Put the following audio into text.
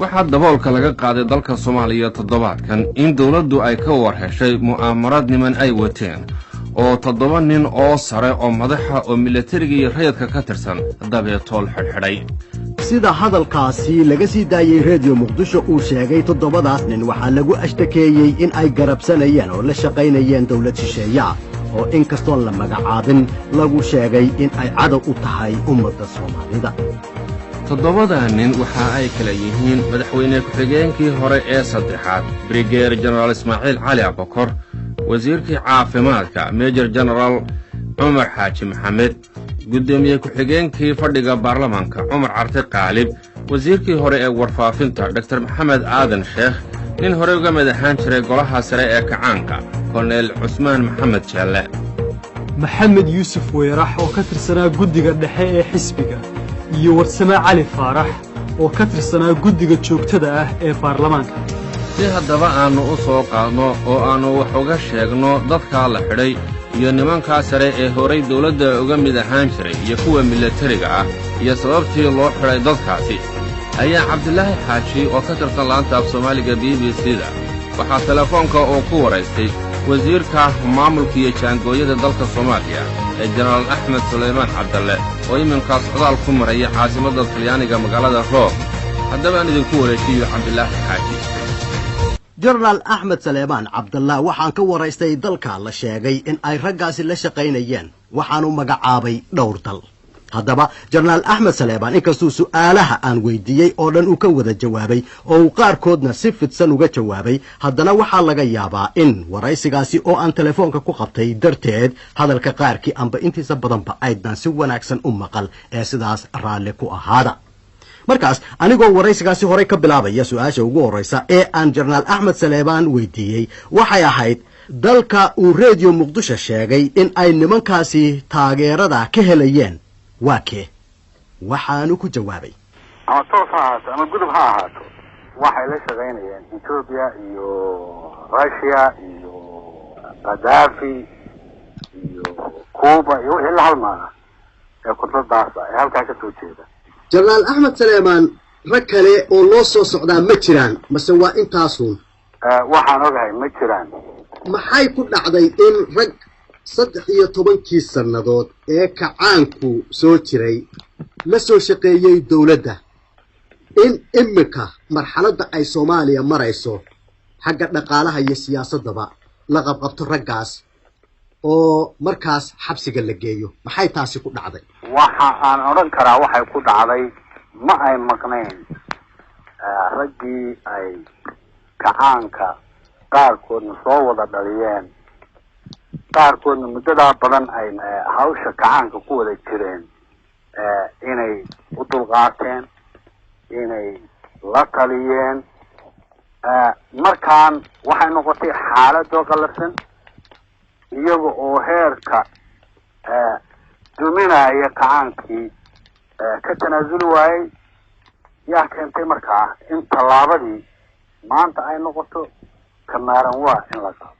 Waxaa daboolka laga qaaday dalka Soomaaliya toddobaadkan in dowladdu ay ka war heshay mu'aamarad niman ay wateen oo toddoba nin oo sare oo madaxa oo milatariga iyo rayadka ka tirsan dabeetool xidhxidhay. Sida hadalkaasi laga sii daayey Rediyo Muqdisho uu sheegay, toddobadaas nin waxaa lagu ashtakeeyey in ay garabsanayeen oo la shaqaynayeen dawlad shisheeya oo in kastoon la magacaabin lagu sheegay in ay cadow u tahay ummadda Soomaalida. Toddobadaa nin waxa ay kala yihiin madaxweyne ku-xigeenkii hore ee saddexaad, Brigeer Jenaraal Ismaaciil Cali Abakor, wasiirkii caafimaadka, Major Jenaraal Cumar Xaaji Maxamed, guddoomiye ku-xigeenkii fadhiga baarlamaanka, Cumar Carte Qaalib, wasiirkii hore ee warfaafinta, Doktor Maxamed Aadan Sheekh, nin horey uga mid ahaan jiray golaha sare ee kacaanka, Kolonel Cusmaan Maxamed Jaalle, Maxamed Yuusuf Weyrax oo ka tirsanaa guddiga dhexe ee xisbiga, iyo Warsame Cali Faarax oo ka tirsanaa guddiga joogtada ah ee baarlamaanka. Si haddaba aannu u soo qaadno oo aannu wax uga sheegno dadkaa la xidhay iyo nimankaa sare ee horay dawladda uga mid ahaan jiray iyo kuwa milatariga ah iyo sababtii loo xidhay dadkaasi, ayaa Cabdilaahi Xaaji oo ka tirsan laanta af Soomaaliga BBC-da waxaa telefoonka uu ku waraystay wasiirka maamulka iyo jaangooyada dalka Soomaaliya ee Jenaraal Axmed Sulaymaan Cabdalle oo iminkaa socdaal ku maraya caasimadda Talyaaniga, magaalada Room. Haddaba aan idinku wareejiyo Cabdilaahi Xaaji. Jenaraal Axmed Saleebaan Cabdallah waxaan ka waraystay dalka la sheegay in ay raggaasi la shaqaynayeen, waxaanu magacaabay dhowr dal. Haddaba Jenaraal Axmed Saleebaan, inkastuu su'aalaha aan weydiiyey oo dhan uu ka wada jawaabay oo uu qaarkoodna si fidsan uga jawaabay, haddana waxaa laga yaabaa in waraysigaasi oo aan telefoonka ku qabtay darteed hadalka qaarkii amba intiisa badanba aydnaan si wanaagsan u maqal, ee sidaas raalli ku ahaada. Markaas anigoo waraysigaasi horey ka bilaabaya, su-aasha ugu horreysa ee aan Jenaraal Axmed Saleebaan weydiiyey waxay ahayd dalka uu Rediyo Muqdisho sheegay in ay nimankaasi taageerada ka helayeen waa kee? Waxaanu ku jawaabay: Ama toos ha ahaato ama gudub ha ahaato, waxay la shaqaynayeen Ethiopia iyo Russia iyo Qadaafi iyo Cuba iyo wixii la halmaana ee kudladaasa ee halkaa ka soo jeeda. Jenaraal Axmed Saleemaan, rag kale oo loo soo socdaa ma jiraan mase waa intaasuun? Waxaan ogahay ma jiraan. Maxay ku dhacday in rag 13-kii sannadood ee kacaanku soo jiray la soo shaqeeyey dowladda in iminka marxaladda ay Soomaaliya marayso xagga dhaqaalaha iyo siyaasaddaba la qabqabto raggaas oo markaas xabsiga la geeyo? Maxay taasi ku dhacday? Waxa aan odhan karaa waxay ku dhacday, ma ay maqnayn raggii ay kacaanka qaarkoodna soo wada dhaliyeen, qaarkoodna muddadaa badan ay hawsha kacaanka ku wada jireen, inay u dulqaateen, inay la taliyeen. Markaan waxay noqotay xaaladoo qallafsan, iyaga oo heerka duminaya kacaankii ka tanaasuli waayey, yaa keentay markaa in tallaabadii maanta ay noqoto kamaaran waa in la qaado.